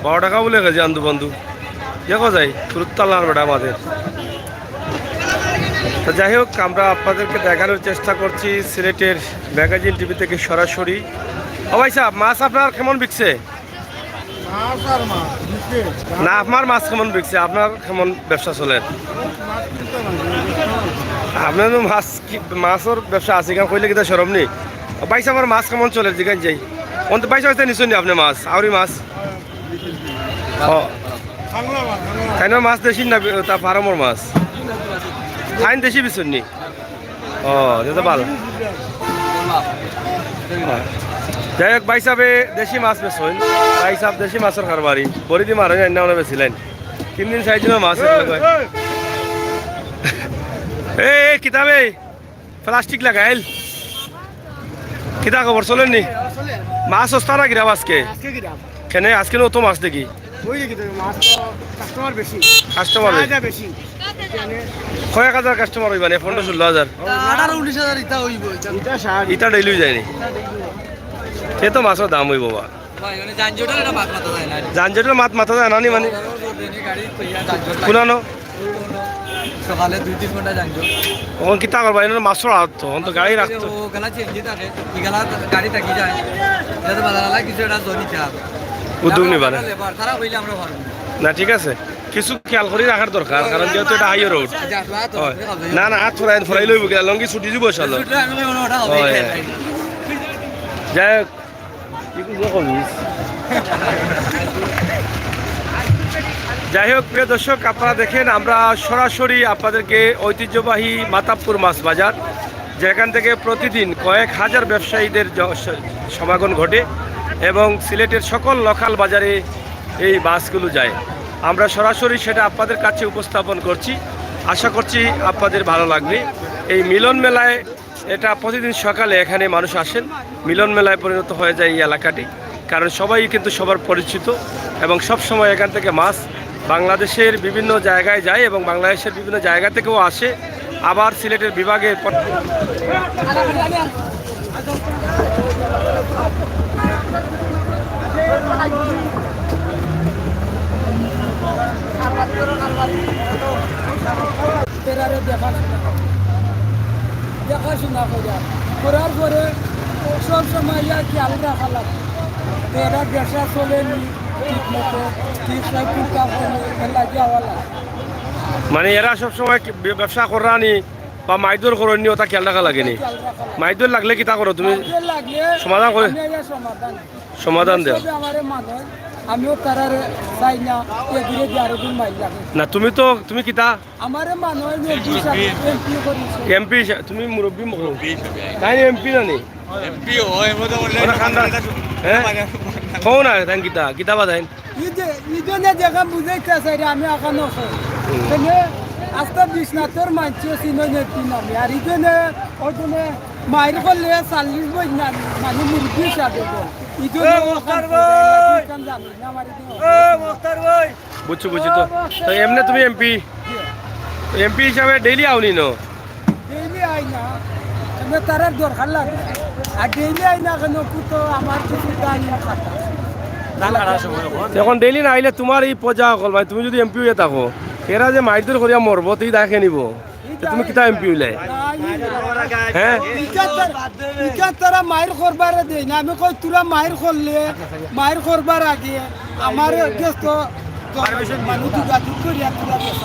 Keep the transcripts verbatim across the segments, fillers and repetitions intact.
বারো টাকা বলে কেজি আন্দু বন্ধু। দেখো যাই, ফুরুত্তালার বেটা আমাদের। তো যাই হোক, আমরা আপনাদেরকে দেখানোর চেষ্টা করছি সিলেটের ম্যাগাজিন টিভি থেকে সরাসরি। ও ভাই সাহেব, মাছ আপনার কেমন বিকছে? মাছ আর মাছ, বিকছে। না, আপনার মাছ কেমন বিকছে? আপনার কেমন ব্যবসা চলের? মাছ কিনতে না, ব্যবসা না। আপনার তো মাছ কি, মাছর ব্যবসা আছে, এখানে কইলে কিতা শরম নি? ও ভাই সাহেব, আমার মাছ কেমন চলের? জিগান যাই। অন্ত ভাই সাহেব, নিশ্চয় নি আপনি মাছ, আউরি মাছ? ও। তাইন মাছ দেশি না, তা ফার্মর মাছ? তাইন দেশি বিচুন নি? ও, এটা তো ভালো। যাই হোক, ভাই সাহেবে দেশি মাছ বেচইন। ভাই সাহেব দেশি মাছর কারবারি। বড়ি দি মারইন, আইনা ওরা বেচিলেন। তিন দিন, চাইর দিনর মাছ এগুলো কয়। এ, এ, কিতাবে? প্লাস্টিক লাগাইল। কিতা খবর, চলের নি? মাছ সস্তা না কিরাম আজকে? আজকে কিরাম? কেনে আজকে অত মাছ দেখি? ওই দেখি তো, মাছ তো কাস্টমার বেশি। কাস্টমার বেশি। চাহিদা বেশি। কয়েক হাজার কাস্টমার অইবা নি, পনেরো ষোলো হাজার। আঠারো উনিশ হাজার ইটা অইবো, ইটা। ইটা ষাট। ইটা ডেইলি যায়নি। এ তো মাছর দাম অইবো বা। ভাই, মানে যানজটের একটা মাত মাতা যায় না। যানজটের মাত মাতা যায় না নি মানে? গাড়ি তো ইয়া যানজট লাগে। কুনানো? সকালে দুই তিন ঘন্টা যানজট। অখন কিতা করবা? এনে মাছর আড়ত তো, অখন তো গাড়ি রাখতো। ও গেলা চেঞ্জি থাকে, ই গেলা গাড়ি থাকি যায়। যাতে বাজার আলা কিছু একটা জনি চা। উদ্যোগ নিবা না? লেবার, তারা কইলে আমরা পারবো না। না, ঠিক আছে, কিছু খেয়াল করি রাখার দরকার, কারণ যেহেতু এটা হাইওয়ে রোড। আচ্ছা, আপনারা তো হয়। না, না, আত ফুরাই, ফুরাই লইব গিয়া, লঙ্গি ছুটি দিব, চলো। ছুটি আমি কোনো ওটা হবে। হয়। যাই হোক, কি বুঝবো কমিস? যাই হোক, প্রিয় দর্শক, আপনারা দেখেন, আমরা সরাসরি আপনাদেরকে ঐতিহ্যবাহী মাতাবপুর মাছ বাজার, যেখান থেকে প্রতিদিন কয়েক হাজার ব্যবসায়ীদের জ-, স-, সমাগম ঘটে এবং সিলেটের সকল লোকাল বাজারে এই মাছগুলো যায়, আমরা সরাসরি সেটা আপনাদের কাছে উপস্থাপন করছি। আশা করছি আপনাদের ভালো লাগবে। এই মিলন মেলায় এটা প্রতিদিন সকালে এখানে মানুষ আসেন, মিলন মেলায় পরিণত হয়ে যায় এই এলাকাটি, কারণ সবাই কিন্তু সবার পরিচিত এবং সব সময় এখান থেকে মাছ বাংলাদেশের বিভিন্ন জায়গায় যায় এবং বাংলাদেশের বিভিন্ন জায়গা থেকেও আসে আবার সিলেটের বিভাগে প- এরারে দেখাশোনা করে। দেখাশোনা করিয়া করার পরে সব সময় ইয়া খেয়াল রাখা লাগে। তো এরা ব্যবসা চলেনি ঠিক মতো, ঠিক সব চিন্তা করে এর লাগি আওয়া লাগে। মানে এরা সব সময় কি ব্য-, ব্যবসা করানি বা মাইদর করনি, ওটা খেয়াল রাখা লাগেনি? খেয়াল রাখা লাগে। মাইদর লাগলে কিতা করো তুমি? মাইদর লাগলে সমাধান করে? আমি এর সমাধান। সমাধান দেও। সবে আমারে মানয়, আমিও তারারে চাই না, এ দূরে দিয়ে আরো দিন মাইর লাগে। না, তুমি তো, তুমি কিতা? আমারে মানয়, আমি এমপি সাহেব, এমপি করেছি। এমপি সা-, তুমি মুরব্বী মহল। তাই এমপি জানি? এমপি হয়, এমন তো বললে ওরা খান্দা, হ্যাঁ? কও না, তাই কিতা? কিতা বা তাই? ইদে, ইদে না দেখা বুঝাইতে চাই রে, আমি এখানো কই। হুম। তাহলে আস্তা বিশ্বনাথর মানছে সিনো নেতি নামে। আর ইদে না, ওই জন্য মাইর করলে চল্লিশ বই না, মানে মুরব্বী হিসাবে তো। ইদে এ না মুখতার ওখান ভাই! ওখান জানি না, আমার ইদে এ মুখতার ভাই! বুঝছো, বুঝছো তো? তো এমনে তুমি এমপি, এমপি হিসাবে ডেইলি আওনি ন? ডেইলি আই না, এমনি তারার দরকার লাগে। আর ডেইলি আই না কেন, কু তো আমার কিছু দান না খাতা। এখন ডেইলি না আইলে তোমার এই প্রজা অকল, মানে তুমি যদি এমপি হয়ে থাকো, এরা যে মাইর দূর করিয়া মরবো, তুই দেখে নিব। তে তুমি কিতা এমপি হইলে? না, ই-, হ্যাঁ? ইকার তারা, ইকার তারা মাইর করবারে দেয় না। আমি কই, তোরা মাইর করলে, মাইর করবার আগে আমার গেছ তো মানুষ যোগাযোগ করিয়া তোরা দেশ।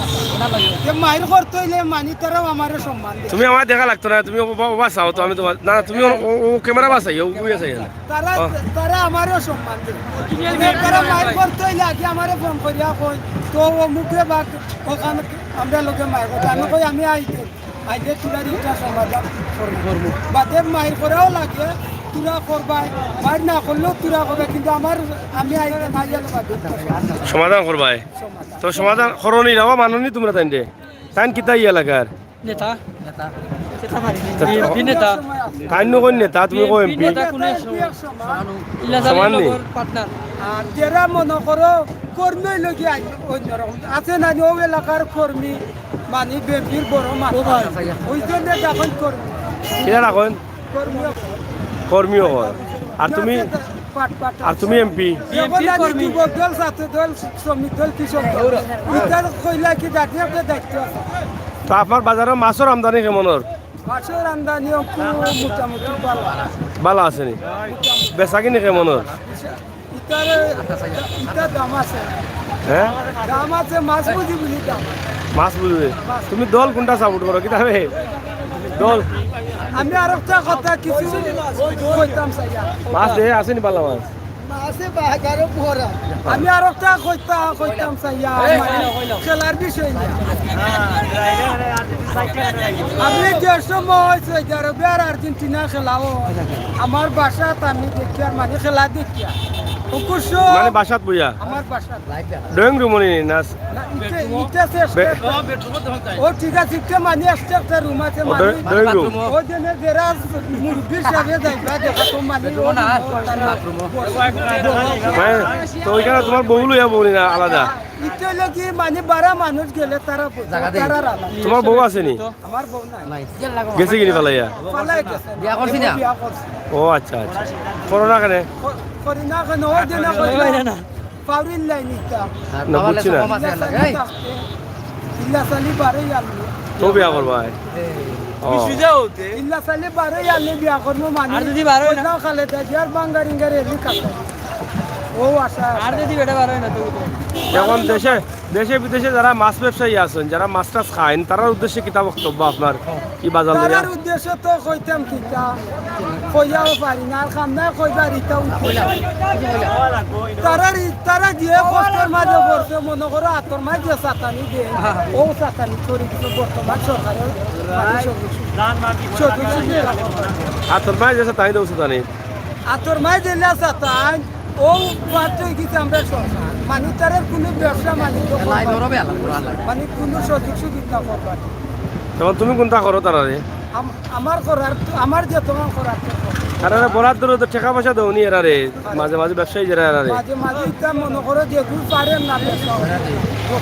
যে মাইর করতে হইলে মানি তারাও আমারে সম্মান দেয়। তুমি আমার দেখা লাগতো না, তুমি ওবা, ওবা চাও তো, আমি তোমার, না, তুমি ও, ও, ও ক্যামেরা বাসাই, ও ঘুরে চাই না। তারা, ও। তারা আমারেও সম্মান দেয়। তারা মাইর করতে হইলে আগে আমারে ফোন করিয়া কই, তো অমুকে বা ওখানে আমরা লোকে মাইর করতে। আমি কই, আমি আইতে, আইতে তোরা ইটা সমাধান করবো। বাদে মাইর করাও লাগে, তোরা করবাই, মাইর না করলেও তোরা করবে, কিন্তু আমার, আমি আইতে মাইর বাদে সমাধান করবাই। সমাধান। তো সমাধান করনি, রাবা মাননি তোমরা তাইন দে। তাইন কিতা ই এলাকার? নেতা। নেতা। তা-, এমপি নেতা। তাইন নু কোন নেতা? তুমি কো এমপি? নেতা কোন এক সময়? ইলা সমান নি? লগর পার্টনার। আর যারা মনে করো কর্মী লগি আই-, অন্যরকম। আছে না নি, ও এলাকার কর্মী, মানে বিএনপির বড় মাথা। ও ভাই। ওই জন্য এখন কর্মী। কিরা রাখইন? কর্মী। কর্মীও হয়। আর তুমি? পাট পাট। আর তুমি এমপি? এখন আমি যুবক দল, ছাত্র দল, শ্রমিক দল, কৃষক দল। ইতার কইলা কি জাতীয় একটা দায়িত্ব আছে। তো আপনার বাজারো মাছর আমদানি কেমন অর? মাছর আমদানি অঙ্কু মোটামুটি ভালা। ভালা আছে নি? বেচাকিনি কেমন অর? ইতার, ইতার দাম আছে। হ্যাঁ? দাম আছে, মাছ বুঝি বুলি দাম। মাছ বুঝবে? মাছ। তুমি দল কোনটা সাপোর্ট করো? কিতা বে? দল? আমি আরোকটা কথা কিছু কইতাম চাইয়া। মাছ দেহে আছে নি ভালা মাছ? মাছে বাজারো ভরা। আমি আরোকটা কইতা-, কইতাম চাইয়া, মানে, খেলার বিষয় নিয়া। আমি যে সময় সৌদি আরবে আর আর্জেন্টিনা খেলাও, আমার বাসাত আমি দেখিয়ার, মানে, খেলা দেখিয়ার। অকুশ মানে বাসাত বইয়া? আমার বাসাত। ড্রয়িং রুম নি না? না, ইতে, ইতে আছে বে- একটা। ও ঠিক আছে, ইতে মানে extra একটা রুম আছে, ও মানে ড্রয়িং রুম। ও যেনে যেরা মুরব্বি হিসাবে যাইবা, দেখা তো মানে ও রুম, তারা মানে, তো ওইখানে তোমার বউ লইয়া বউ নি না আলাদা? ইতে অইলো কি মানে বারা মানুষ গেলে তারা বুঝে, জাগা দেয়। তারা রাখে। তোমার বউ আছে নি? আমার বউ নাই। গেছে কিনি ফালাইয়া? ফালাই গেছে। বিয়া করছি না? বিয়া করছি। ও আচ্ছা, আচ্ছা। করো না কেনে? ক-, করি না কেনে? ওই যে না করি না। পাউরির লাইন ইতা। না, বুঝছি না। ইল্লা চালি বারো ইয়ারলি। তো বিয়া করবা? ও। ইল্লা চালি বারো ইয়ারলি বিয়া করমু মানে। আর যদি বারো না? কইলাও খালেদা জিয়ার বাঙ্গার ইঙ্গার এলি কাটা। ও আশা। আর যদি বেটা বারো না তো। এখন দেশে, দেশে বিদেশে যারা মাছ ব্যবসায়ী আছেন, যারা মাছ টাছ খাইন, তারার উদ্দেশ্যে কিতা বক্তব্য আপনার? কি বাজার লইয়া? তারার উদ্দেশ্য তো কইতাম কিতা, কইয়াও পারি না, আর কাম নাই কইবার ইতা উদ্দেশ্য। তারার ই-, তারা যে কষ্টর মাঝে পড়ছে, মনে করো আতর মাঝে যে সাতানি দে, ও সাতানি করি কিছু বর্তমান সরকারের মানে সদস্য। সদস্য নিয়ে আতর মাঝে যে সাতানি দেও সাতানি। আতর মাঝে যে সাতানি, ও বাদ হয়ে গেছে আমরা সরকার। মানে তারার কোনো ব্যবসা মানে তো করবার। মানে কোনো সুযোগ সুবিধা করবার। তখন তুমি কোনটা করো তারারে? আম-, আমার করার তো, আমার যে তোমার করার তো। তারারে বরাদ্দ তো টেকা পয়সা দেওনি এরারে, মাঝে মাঝে ব্যবসায়ী যারা এরারে। মাঝে মাঝে ইতা মনে করো যে কেউ পারেন না ব্যবসা। ভোগ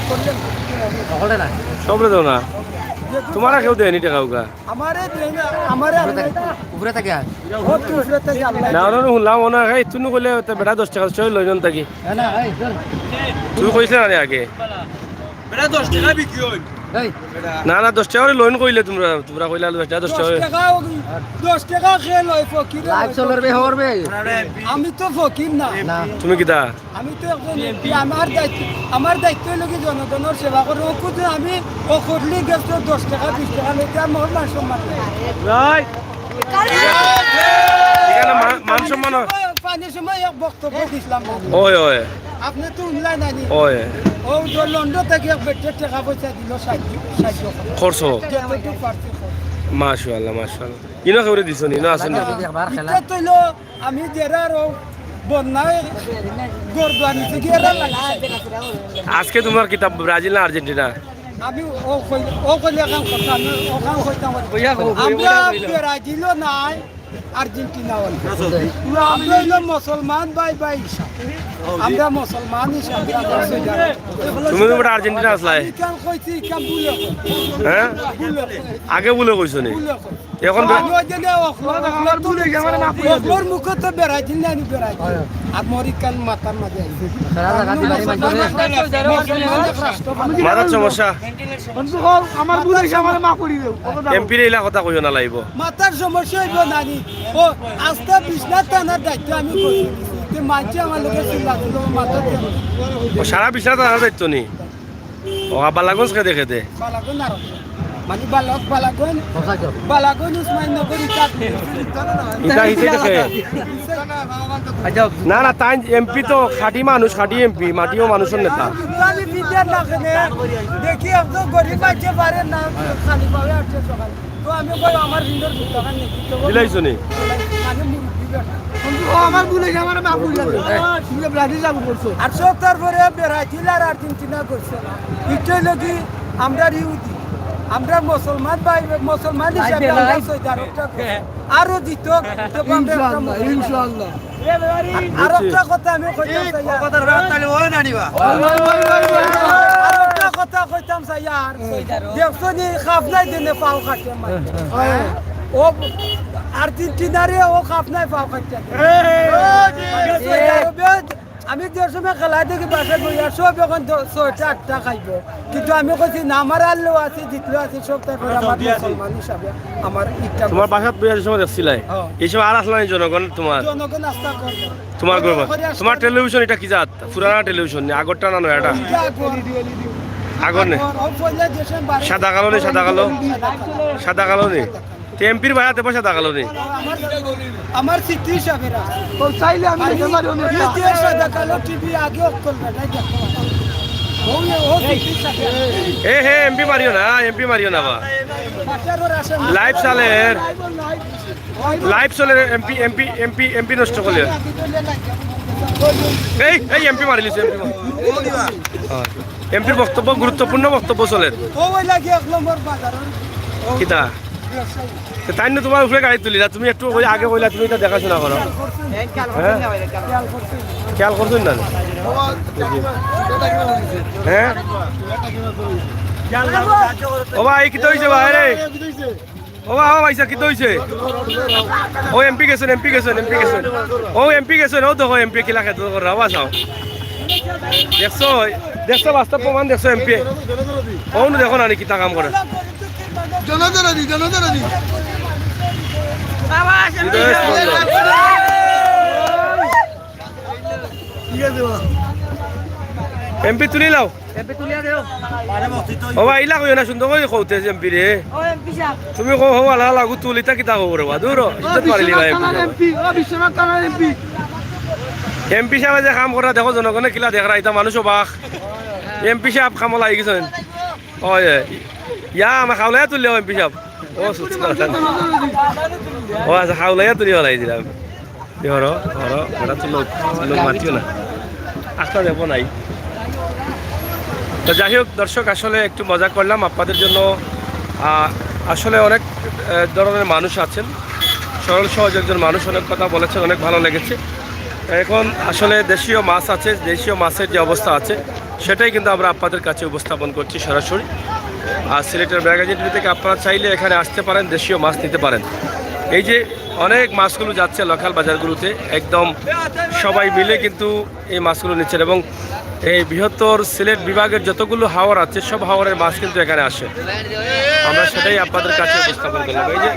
করলে না। সবরে দেও না। যে কেউ তোমারা কেউ দেয়নি টেকা উকা? আমারে দেয় না, আমারে উপরে আল্লাহ থাকি, উপরে থাকি আয়। ও তুই উপরে থাকি আল্লাহ। না, ওরা শুনলাম, ওনা, এই, তুমি কইলে তো বেটা দশ টেকা ছয় লইজন থাকি। না, না, এই, ধর। তুমি কইছিলে না রে আগে? বেটা দশ টেকা বিক্রি হয়। এই। না, না, দশ টেকা করে লইন কইলে তোমরা, তোমরা কইলে আলু দশ টেকা দশ টেকা দশ টেকা খেয়ে লয় ফকির। লাইভ চলর বে, হর বে। আমি তো ফকির না। না। তুমি কিতা? আমি তো একজন এমপি, আমার দায়িত্ব, আমার দায়িত্ব হইল কি জনগণের সেবা করে। ও খুদ আমি ও করলি গেছ দশ টেকা, বিশ টেকা লইতে আমার মান সম্মান নাই। রাইট। এখানে মান, মান সম্মান হয়। পানির সময় এক বক্তব্য দিছিলাম। ওই, ওই। আপনি তো উনলাই নানি। ওই। ও তো লন্ডন থেকে এক বেটে টেকা পয়সা দিল সাহায্য, সাহায্য করে। খরচ। যতটুকু পারছে খরচ। মাশাআল্লাহ, মাশাআল্লাহ। ইনো কেউরে দিছো নি, ইনো আছেন না? ইটা তো হইলো আমি যেরা আরো বন্যায় ঘর দুয়ার নিচে গিয়ে এরা লাগছে। আজকে তোমার কিতা ব্রাজিল না আর্জেন্টিনা? আমি ও কই, ও কইলে এখন কথা, আমি ওখান কইতাম পারি। কইয়া কও, কইয়া আমরা কইলে। ব্রাজিলও নাই, আর্জেন্টিনাও নাই। আমরা হইলো মুসলমান ভাই ভাই হিসাব। আমরা মুসলমান হিসাব, আমরা সৌদি আরব। তুমি তো বেটা আর্জেন্টিনা আসলাই। আমি কেন কইছি, কেন ভুলে কই? হ্যাঁ? ভুলে কই। আগে ভুলে কইছো নি? ভুলে কই। এখন বে- আমি ওই যে অকলর মুখে তো বেড়াই দিন না, আমি বেড়াই দিন। আর মরিকান মাথার মাঝে আইছে। মাথার সমস্যা। বন্ধু হও, আমার ভুল হইছে, আমারে মাফ করি দেও। এমপির এইলা কথা কইও না লাইব। মাথার সমস্যা হইব নানি। ও, আস্তা বিছনা টানার দায়িত্ব আমি করছি। যে মানছে আমার লোকের চিল্লা ছিল, মাথা দিয়ে। ও, সারা বিছনা টানার দায়িত্ব নি? ও, বালাগঞ্জ খেদে খেদে। বালাগঞ্জ আর মানে বালক, বালাগঞ্জ, বালাগঞ্জ উসমাননগর ইটা। ইটা হিসেবে দেখে। না, না, তাই এমপি তো খাঁটি মানুষ, খাঁটি এমপি, মাটিও মানুষের নেতা। ইতালি বিদ্যা না কেনে, দেখি একজন গরিব আছে পারে না, খালি পাবে আটশো টাকা। তো আমি কই আমার ঋণের ভুক্তাখান নাকি? তো দিলাইছো নি? মানে মুরব্বি বেটা। ও আমার ভুল হইছে, আমারে মাফ করি দেন। তুমি ব্রাজিল যাবো বলছো। আর সব তারপরে ব্রাজিল আর আর্জেন্টিনা করছে না। ইটাই লাগি আমরা ইহুদি। আমরা মুসলমান ভাই, মুসলমান হিসাবে আমরা সৌদি আরবটা করছি। আরো দিত, তো আমরা একটা ইনশাআল্লাহ, মুসলমান। ইনশাআল্লাহ। আর একটা কথা আমি কইতে চাই। কথার ব্যবস্থা নিব, ওই না নিবা? ওই, ওই, ওই, ওই, ওই। আর একটা কথা কইতাম চাই আর। দেখছো নি, খাপ নাই দিনে পাও কাটে মারে। হ্যাঁ। ও, আর্জেন্টিনারে ও কাপ নাই পাও খাইতে। আমি যে সময় খেলা দেখি বাসায় বই আর সব এখন দ-, ছয়টা আটটা খাইব, কিন্তু আমি কইছি না, আমার আল্লাহ আছে, জিতলো আছে, সব তারপরে আমার মুসলমান হিসাবে আমার ইচ্ছা। তোমার বাসাত বই আর সময় দেখছিলাই, হ্যাঁ। এই সময় আর আসলে জনগণ তোমার জনগণ আস্থা করবে। তোমার গর্ব। তোমার টেলিভিশন এটা কি জাত? পুরানা টেলিভিশন নি, আগরটা না নয়াটা? আগর নি। সাদা কালো নি, সাদা কালো? সাদা কালো নি। তে এমপির ভাইয়া দেবো সাদা কালো নি। আমার স্মৃতি হিসাবে রাখ। ও চাইলে আমি দেখতে পারি অন্য একটা। সাদা কালো টিভি আগে অক্কল বেটাই দেখতে পারি। ও, ও স্মৃতি হিসাবে। এ হে, এমপি মারিও না, এমপি মারিও না বা। বাচ্চার ওর আসে না। লাইভ চালের। লাইভ চলে, এমপি, এমপি, এমপি, এমপি নষ্ট করলে। এই, এই এমপি মারিলিছে, এমপি। এমপির বক্তব্য, গুরুত্বপূর্ণ বক্তব্য চলে। ও ওই লাগে এক নম্বর বাজার। কিতা? তো তাই না তোমার উপরে গাড়ি তুলি না, তুমি একটু ওই আগে কইলা, তুমি এটা দেখাশোনা করো। হ্যাঁ? খেয়াল করছেন না? হ্যাঁ? ও ভাই, কিতা হইছে ভাই রে? ও বা, ও ভাইসা, কিতা হইছে? ও এমপি গেছেন, এমপি গেছেন, এমপি গেছেন। ও এমপি গেছেন, ও দেখো এমপি কিলা খেত কররা, ও বা চাও। দেখছো? দেখছো বাস্তব প্রমাণ দেখছো এমপি? ও নু দেখো না নি কিতা কাম করে। জনদরদি, জনদরদি। হৃদয় স্পন্দন। ঠিক আছে, বা। এমপি তুলি লাও। এমপি তুলিয়া দেও। ও ভাই, ইলা কইও না, সুন্দর করি কওতে এমপি রে। ও এমপি সাহেব। তুমি কও, হো, আলা, আলা, গু তুলিতা কিতা কও রে বা, দূর হ, ও ইজ্জত পারিলি ভাই, বিশ্বনাথ এমপি থানার সাহেব। এমপি, ও বিশ্বনাথ থানার এমপি। এমপি সাহেব যে কাম করা দেখো, জনগণে কিলা দেখরা, ইতা মানুষ অবাক। এমপি সাহেব কামো লাগি গেছেন। ওই, ওই। ইয়া, আমার খাওলাইয়া তুললে এমপি সাহেব। ও, সুস্থ আছেন। ও, আচ্ছা, খাওলাইয়া তুলি ফালাই দিলাম। এ হরো, হরো, ওটা তো লোক, লোক মাতিও না। আখতা দেবো নাই। তো যাই হোক, দর্শক, আসলে একটু মজা করলাম আপনাদের জন্য। আহ, আসলে অনেক, আহ, ধরনের মানুষ আছেন, সরল সহজ একজন মানুষ, অনেক কথা বলেছেন, অনেক ভালো লেগেছে। এখন আসলে দেশীয় মাছ আছে, দেশীয় মাছের যে অবস্থা আছে, সেটাই কিন্তু আমরা আপনাদের কাছে উপস্থাপন করছি সরাসরি। আর সিলেটের ম্যাগাজিন টিভি থেকে আপনারা চাইলে এখানে আসতে পারেন, দেশীয় মাছ নিতে পারেন। এই যে অনেক মাছগুলো যাচ্ছে লোকাল বাজারগুলোতে, একদম সবাই মিলে কিন্তু এই মাছগুলো নিচ্ছেন এবং এই বৃহত্তর সিলেট বিভাগের যতগুলো হাওর আছে, সব হাওরের মাছ কিন্তু এখানে আসে। আমরা সেটাই আপনাদের কাছে উপস্থাপন করলাম। এই যে,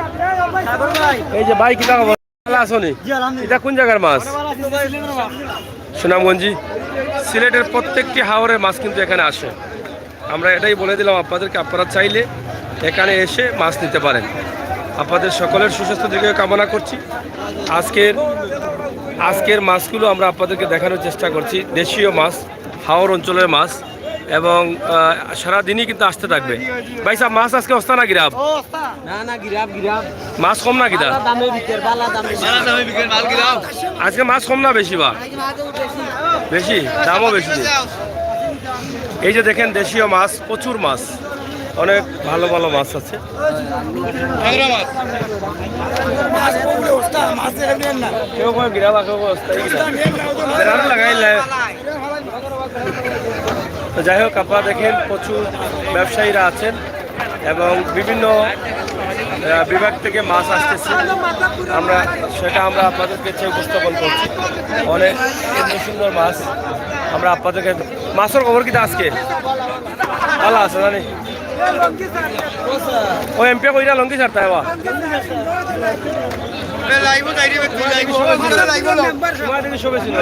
এই যে ভাই, কিতা খবর? ভালা আছো নি? জি, আলহামদুলিল্লাহ। ইটা কোন জাগার মাছ? সুনামগঞ্জি। সিলেটের প্রত্যেকটি হাওরের মাছ কিন্তু এখানে আসে। আমরা এটাই বলে দিলাম আপনাদেরকে, আপনারা চাইলে এখানে এসে মাছ নিতে পারেন। আপনাদের সকলের সুস্বাস্থ্য দিকে কামনা করছি। আজকের, আজকের মাছগুলো আমরা আপনাদেরকে দেখানোর চেষ্টা করছি, দেশীয় মাছ, হাওর অঞ্চলের মাছ, এবং, আহ, সারাদিনই কিন্তু আসতে থাকবে। ভাই সাহেব, মাছ আজকে অস্তা না গিরাব? না, না, গিরাব, গিরাব। মাছ কম না কিতা? বালা দামে বিকের, বালা দামে। বালা দামে বিকের মাল গিরাব। আজকে মাছ কম না বেশি বা? বেশি, দামও বেশি। এই যে দেখেন, দেশীয় মাছ, প্রচুর মাছ, অনেক ভালো ভালো মাছ আছে। কেউ কয় গিরাব, কেউ কয় অস্তা, এই গিরাব। বেড়ানো লাগাইলে। তো যাই হোক, আপনারা দেখেন, প্রচুর ব্যবসায়ীরা আছেন এবং বিভিন্ন, আহ, বিভাগ থেকে মাছ আসতেছে। আমরা সেটা আমরা আপনাদের কাছে উপস্থাপন করছি। অনেক সুন্দর সুন্দর মাছ আমরা আপনাদের কাছে। মাছর খবর কিতা আজকে? ভালা আছে জানি। ও এমপি কইরা লঙ্গি ছাড়তা হবা। তোমার দেখি সবে ছিল।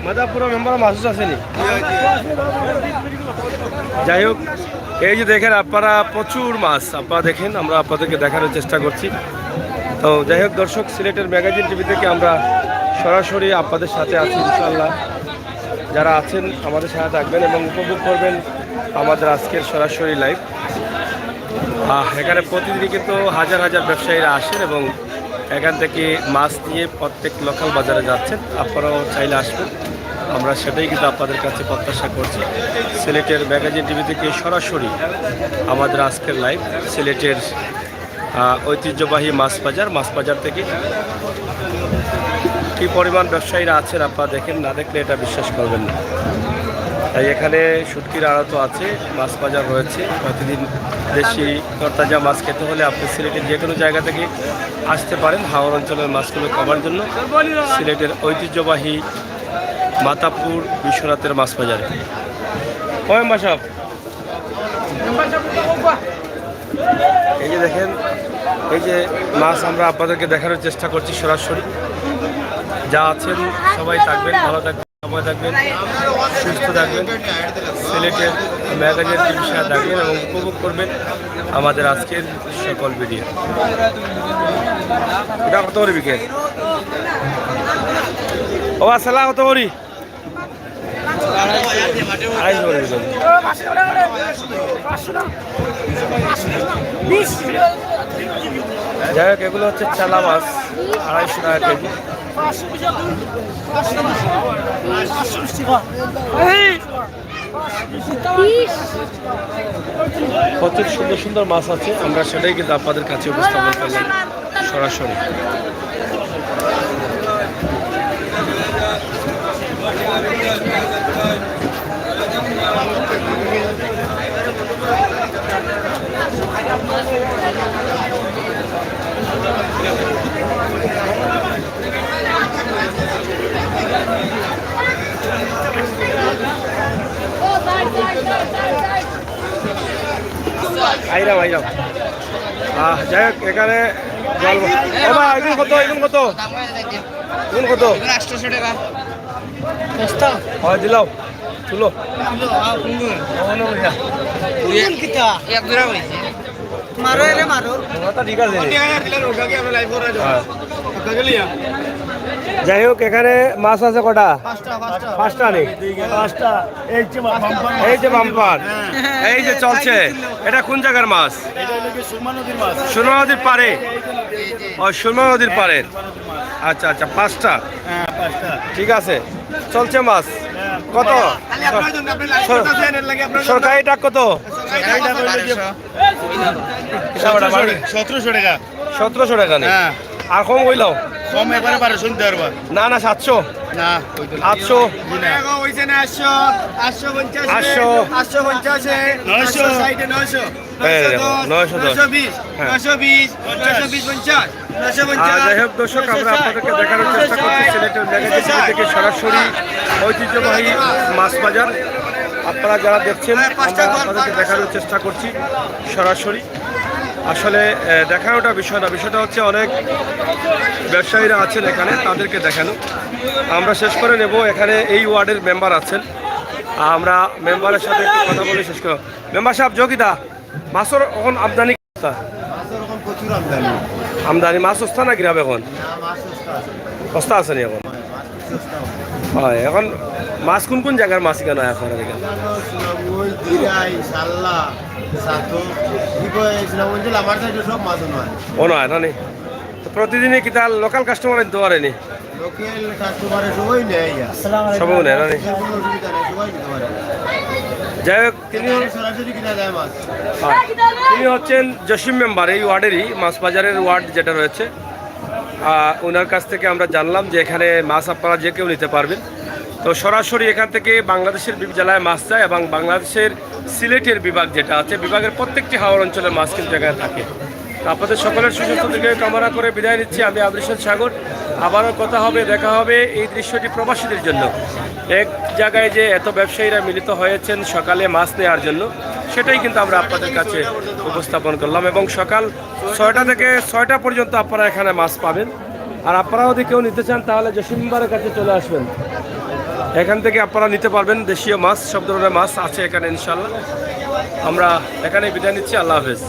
মাদাপুরা মেম্বার মাছ আছে নি? যাই হোক, এই যে দেখেন আপনারা, প্রচুর মাছ আপনারা দেখেন, আমরা আপনাদেরকে দেখানোর চেষ্টা করছি। তো যাই হোক দর্শক, সিলেটের ম্যাগাজিন টিভি থেকে আমরা সরাসরি আপনাদের সাথে আছি ইনশাআল্লাহ। যারা আছেন আমাদের সাথে থাকবেন এবং উপভোগ করবেন আমাদের আজকের সরাসরি লাইভ। আহ, এখানে প্রতিদিনই কিন্তু হাজার হাজার ব্যবসায়ীরা আসেন এবং এখান থেকে মাছ নিয়ে প্রত্যেক লোকাল বাজারে যাচ্ছেন। আপনারাও চাইলে আসবেন, আমরা সেটাই কিন্তু আপনাদের কাছে প্রত্যাশা করছি। সিলেটের ম্যাগাজিন টিভি থেকে সরাসরি আমাদের আজকের লাইভ সিলেটের, আহ, ঐতিহ্যবাহী মাছ বাজার, মাছ বাজার থেকে কি পরিমাণ ব্যবসায়ীরা আছেন আপনারা দেখেন, না দেখলে এটা বিশ্বাস করবেন না। তাই এখানে শুটকির আড়ত আছে, মাছ বাজার রয়েছে। প্রতিদিন দেশি তরতাজা মাছ খেতে হলে আপনি সিলেটের যে কোনো জায়গা থেকে আসতে পারেন হাওর অঞ্চলের মাছগুলো খাবার জন্য। সিলেটের ঐতিহ্যবাহী মাতাপুর বিশ্বনাথের মাছ বাজারে। ও মেম্বার সাহেব, এই যে দেখেন, এই যে মাছ আমরা আপনাদেরকে দেখানোর চেষ্টা করছি সরাসরি। যা আছেন সবাই থাকবেন, ভালো থাকবেন, সময় থাকবেন, সুস্থ থাকবেন, সিলেটের ম্যাগাজিন টিভির সাথে থাকবেন এবং উপভোগ করবেন আমাদের আজকের সকল ভিডিও। এটা কত করে বিকেল? ও আসসালাম, কত করি? আড়াইশো করে দিলাম। যাই হোক, এগুলো হচ্ছে চালা মাছ, আড়াইশো টাকা কেজি। প্রচুর সুন্দর সুন্দর মাছ আছে, আমরা সেটাই কিন্তু আপনাদের কাছে উপস্থাপন করলাম সরাসরি। আইরাম, আইরাম। আহ, যাই হোক, এখানে জল, ও ভাই, এগুলো কত, এগুলো কত? এগুলো কত? এগুলো আটশোশো টাকা। হয়, দিলাও, তুলো। এক জোড়া হয়েছে। মারো এরে, মারো। তোমরা তো ঠিক আছে। হ্যাঁ। যাই হোক, এখানে মাছ আছে কটা? পাঁচটা, পাঁচটা। পাঁচটা নেই? পাঁচটা। এই যে বাম্পার। এই যে বাম্পার। এই যে চলছে। এটা কোন জায়গার মাছ? এটা হলো কি সুরমা নদীর মাছ। সুরমা নদীর পাড়ে? ও, সুরমা নদীর পাড়ের। আচ্ছা, আচ্ছা, পাঁচটা। হ্যাঁ, পাঁচটা। ঠিক আছে, চলছে মাছ। হ্যাঁ। কত? খালি আপনার জন্য, আপনি live সর-, করতেছেন, এর লাগি আপনার জন্য। সরকারিটা কত? সরকারিটা হলো কি সতেরোশো টাকা। সতেরোশো টাকা। সতেরোশো টাকা নেই? হ্যাঁ। আর কম হইল? কম একবারে বারোশো নিতে পারবা। না, না, সাতশো। না, হইতো না। আটশো। জি না। টাকা হইছে না, আটশো, আটশো পঞ্চাশ, আটশো। আটশো পঞ্চাশ, নয়শো। আটশো ষাট, নয়শো। এই দেখো, নয়শো দশ। নয়শো বিশ, হ্যাঁ। নয়শো বিশ, নয়শো বিশ পঞ্চাশ, নয়শো পঞ্চাশ। আর যাই হোক দর্শক, আমরা আপনাদেরকে দেখানোর চেষ্টা করছি সিলেটের ম্যাগাজিন টিভি থেকে সরাসরি ঐতিহ্যবাহী মাছ বাজার। আপনারা যারা দেখছেন, আমরা আপনাদেরকে দেখানোর চেষ্টা করছি সরাসরি। আসলে, আহ, দেখানোটা বিষয় না, বিষয়টা হচ্ছে অনেক ব্যবসায়ীরা আছেন এখানে, তাদেরকে দেখানো। আমরা শেষ করে নেব। এখানে এই ওয়ার্ডের মেম্বার আছেন, আমরা মেম্বারের সাথে একটু কথা বলে শেষ করব। মেম্বার সাহেব, যোগিতা, মাছর এখন আমদানি কিতা? মাছর এখন প্রচুর আমদানি। আমদানি, মাছ সস্তা না কিরাম এখন? না, মাছ সস্তা আছে। সস্তা আছে নি এখন? হয়, মাছ খুব সস্তা। হয়, এখন মাছ কোন কোন জায়গার মাছ এখানে আপনারা দেখেন? এখানে সুনামগঞ্জ, দিরাই, সাল্লা, সাতো, কি কয়, সুনামগঞ্জে লামার সাইডে সব মাছ নয়। ও নয়, না নি? তো প্রতিদিনই কিতা লোকাল কাস্টমার আনতে পারেনি? লোকাল কাস্টমারে সবাই নেয়, ইয়া। সবাই নেয়, না নি? কোনো অসুবিধা নেই, সবাই নিতে পারে। যাই হোক, তিনি সরাসরি কিনা যায় মাছ। হ্যাঁ। তিনি হচ্ছেন জসিম মেম্বার, এই ওয়ার্ডেরই, মাছ বাজারের ওয়ার্ড যেটা রয়েছে। আহ, ওনার কাছ থেকে আমরা জানলাম যে এখানে মাছ আপনারা যে কেউ নিতে পারবেন। তো সরাসরি এখান থেকে বাংলাদেশের বিভিন্ন জেলায় মাছ যায় এবং বাংলাদেশের সিলেটের বিভাগ যেটা আছে, বিভাগের প্রত্যেকটি হাওর অঞ্চলের মাছ কিন্তু এখানে থাকে। তো আপনাদের সকলের সুস্বাস্থ্য দীর্ঘায়ু কামনা করে বিদায় নিচ্ছি আমি আবুল হোসেন সাগর। আবারও কথা হবে, দেখা হবে। এই দৃশ্যটি প্রবাসীদের জন্য, এক জায়গায় যে এত ব্যবসায়ীরা মিলিত হয়েছেন সকালে মাছ নেওয়ার জন্য, সেটাই কিন্তু আমরা আপনাদের কাছে উপস্থাপন করলাম। এবং সকাল ছয়টা থেকে ছয়টা পর্যন্ত আপনারা এখানে মাছ পাবেন। আর আপনারা যদি কেউ নিতে চান, তাহলে জসিম মেম্বারের কাছে চলে আসবেন, এখান থেকে আপনারা নিতে পারবেন। দেশীয় মাছ, সব ধরনের মাছ আছে এখানে ইনশাল্লাহ। আমরা এখানে বিদায় নিচ্ছি, আল্লাহ হাফেজ।